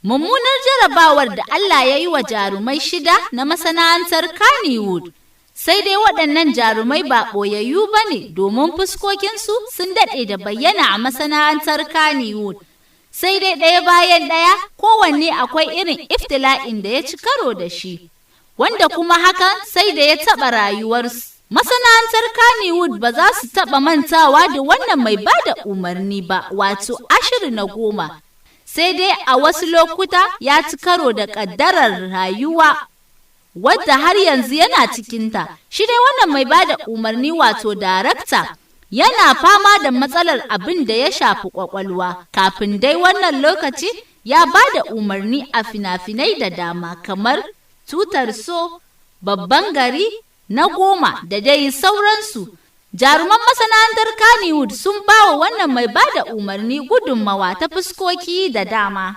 Mummunar jarabawar da Allah ya yi wa jarumai shida na masana'antar Kannywood. Sai dai waɗannan jarumai ba ɓoyayyu ba ne, domin fuskokinsu sun daɗe da bayyana a masana'antar Kannywood. Sai dai ɗaya bayan ɗaya, kowanne akwai irin iftila'in da ya ci karo da shi, wanda kuma hakan sai da ya taɓa rayuwarsu. Masana'antar Kannywood ba za su taɓa mantawa da wannan mai ba da umarni ba, wato Ashiru na Goma. Sai dai a wasu lokuta ya ci karo da ƙaddarar rayuwa wadda har yanzu yana cikinta. Shi dai wannan mai ba da umarni, wato darakta, yana fama da matsalar abin da ya shafi kwakwalwa. Kafin dai wannan lokaci, ya ba da umarni a fina-finai da dama kamar Tutar So, Babban Gari, Na Goma da dai sauransu. Jaruman masana'antar Kannywood sun ba wa wannan mai ba da umarni gudunmawa ta fuskoki da dama.